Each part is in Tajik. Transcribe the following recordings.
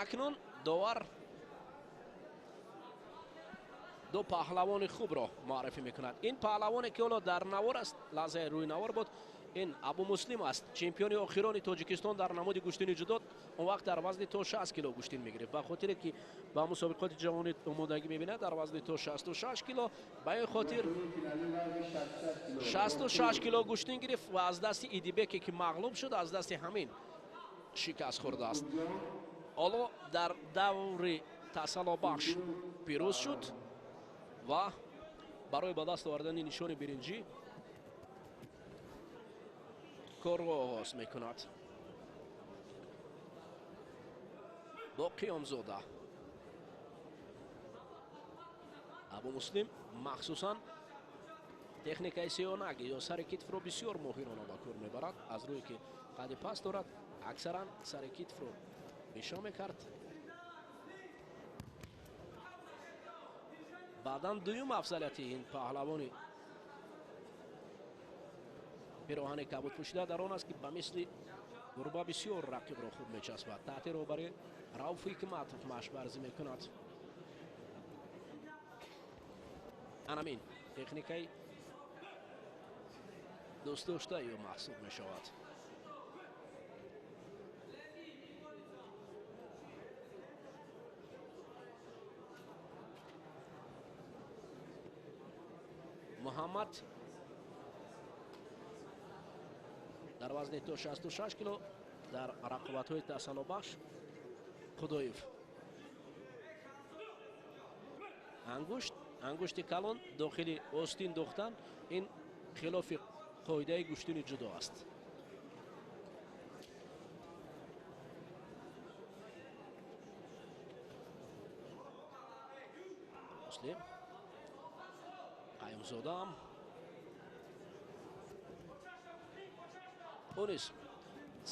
Акнун довар ду паҳлавони хубро муаррифӣ мекунад. Ин паҳлавоне ки ҳоло дар навор аст, лаҳзаи рӯи навор буд, ин Абу Муслим аст, чемпиони охирони Тоҷикистон дар намуди гӯштини ҷудо. Он вақт дар вазни то 60 кило гӯштин мегирифт. Ба хотире ки ба мусобиқоти ҷаҳонӣ омодагӣ мебинад дар вазни то 66 кило, ба ин хотир 66 кило гӯштин гирифт ва аз дасти Идибеке ки мағлуб шуд, аз дасти ҳамин шикаст хӯрдааст. Ҳоло дар даври тасаллобахш пирӯз шуд ва барои ба даст овардани нишони биринҷӣ корро оғоз мекунад. Бо Қиёмзода Абу Муслим махсусан техникаи сеёнаг ё сари китфро бисёр моҳирона ба кор мебарад. Аз рӯе ки қади паст дорад, аксаран сари китфро бешо мекард. Баъдан дуюм афзалияти ин паҳлавони пироҳани кабуд пӯшида дар он аст, ки ба мисли гурба бисёр рақибро хуб мечаспад. Таҳти роҳбари Рауф Ҳикматов машқварзӣ мекунад. Анамин техникаи дӯстдоштаи ӯ маҳсуб мешавад. Муҳаммад дар вазни то 66 кило дар рақобатҳои тасаллобахш Худоев. Ангушти калон дохили остин дохтан ин хилофи қоидаи гӯштини ҷудо аст. Муслим Қаюмзодаам ӯ низ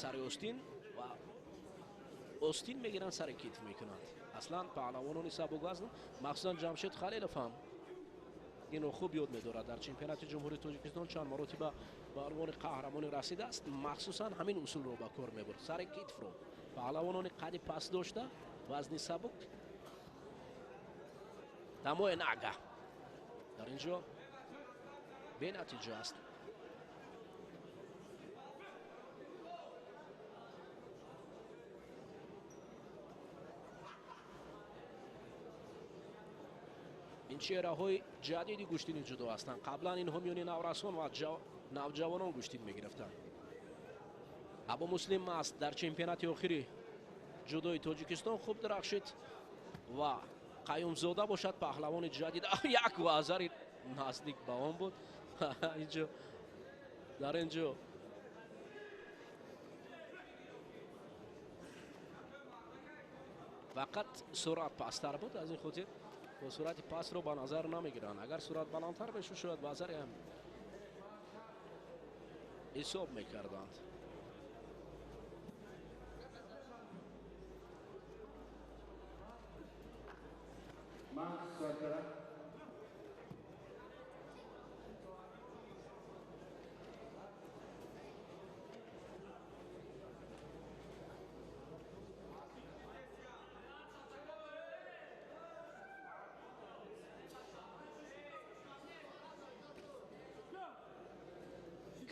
сари остин ва остин мегиранд, сари китф мекунанд. Аслан паҳлавонони сабуквазн, махсусан Ҷамшед Халилов ҳам инро хуб ёд медорад. Дар чемпионати Ҷумҳурии Тоҷикистон чанд маротиба ба унвони қаҳрамонӣ расидааст. Махсусан ҳамин усулро ба кор мебурд, сари китфро. Паҳлавонони қади паст дошта, вазни сабук, тамои нага дар ин ҷо бенатиҷа аст. Ин чеҳраҳои ҷадиди гӯштини ҷудо ҳастанд. Қаблан инҳо миёни наврасон ва навҷавонон гӯштин мегирифтанд. Абу Муслим аст дар чемпионати охири ҷудои Тоҷикистон хуб дарахшид ва Қаюмзода бошад паҳлавони ҷадид. Як вазари наздик ба он буд. Инҷо дар инҷо фақат суръат пасттар буд, аз ин хотир бо суръати пастро ба назар намегиранд. Агар суръат баландтар мешуд, шояд вазаре ҳам ҳисоб мекарданд.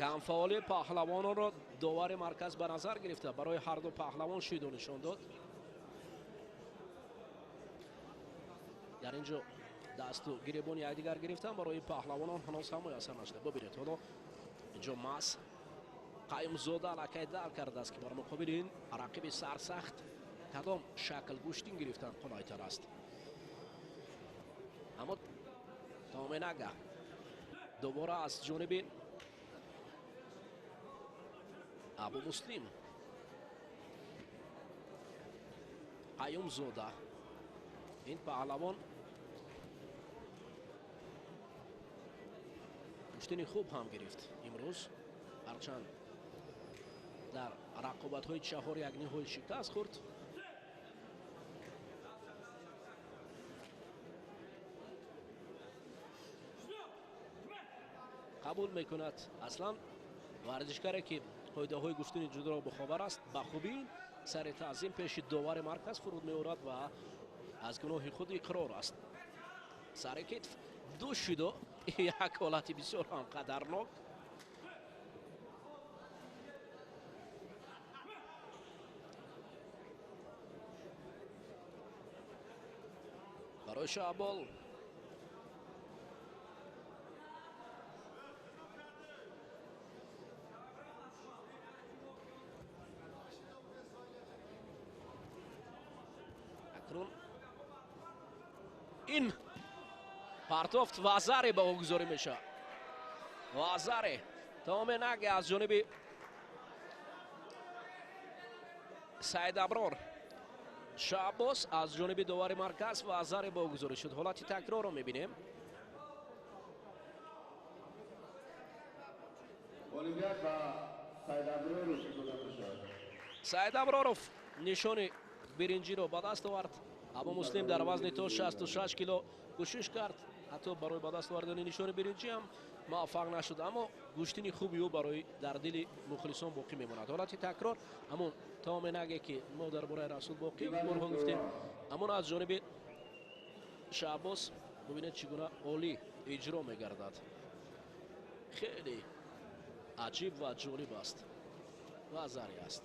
Камфаъоли паҳлавононро довари марказ ба назар гирифта, барои ҳар ду паҳлавон шиду нишон дод. Дар ин ҷо дасту гиребони якдигар гирифтан барои паҳлавонон ҳанӯз ҳам муяссар нашуда. Бибинед, ҳоло инҷо мас Қаюмзода аллакай дарк кардааст, ки бар муқобили ин рақиби сарсахт кадом шакл гӯштин гирифтан қулайтар аст. Аммо Томенага дубора аз ҷониби Абу Муслим Қаюмзода ин паҳлавон гӯштини хуб ҳам гирифт имрӯз, ҳарчанд дар рақобатҳои чаҳор як ниҳои шикаст хӯрд. Қабул мекунад. Аслан варзишгаре ки қоидаҳои гӯштини ҷудоро бохабар аст, ба хубӣ Сари таъзим пеши довари марказ фуруд меорад ва аз гуноҳи худ иқрор аст. Сари китф ду шуду як ҳолати бисёр ҳам қадарнок. Барои Шаҳбол акнун ин партофт вазаре ба ӯ гузорӣ мешавад. Вазаре тамоме наге аз ҷониби Саид Аброр. Шаҳбоз аз ҷониби довари марказ вазаре ба ӯ гузорӣ шуд. Ҳолати такрорро мебинем. Саид Аброров нишони биринҷиро ба даст овард. Абу Муслим дар вазни то 66 кило кӯшиш кард, ҳатто барои ба даст овардани нишони биринҷӣ ҳам муваффақ нашуд, аммо гӯштини хуби ӯ барои дар дили мухлисон боқӣ мемонад. Ҳолати такрор ҳамон тамоме наге ки мо дар бораи Расул Боқиев борҳо гуфтем, ҳамон аз ҷониби Шаҳбоз бубинед чӣ гуна олӣ иҷро мегардад. Хеле аҷиб ва ҷолиб аст ва зари аст.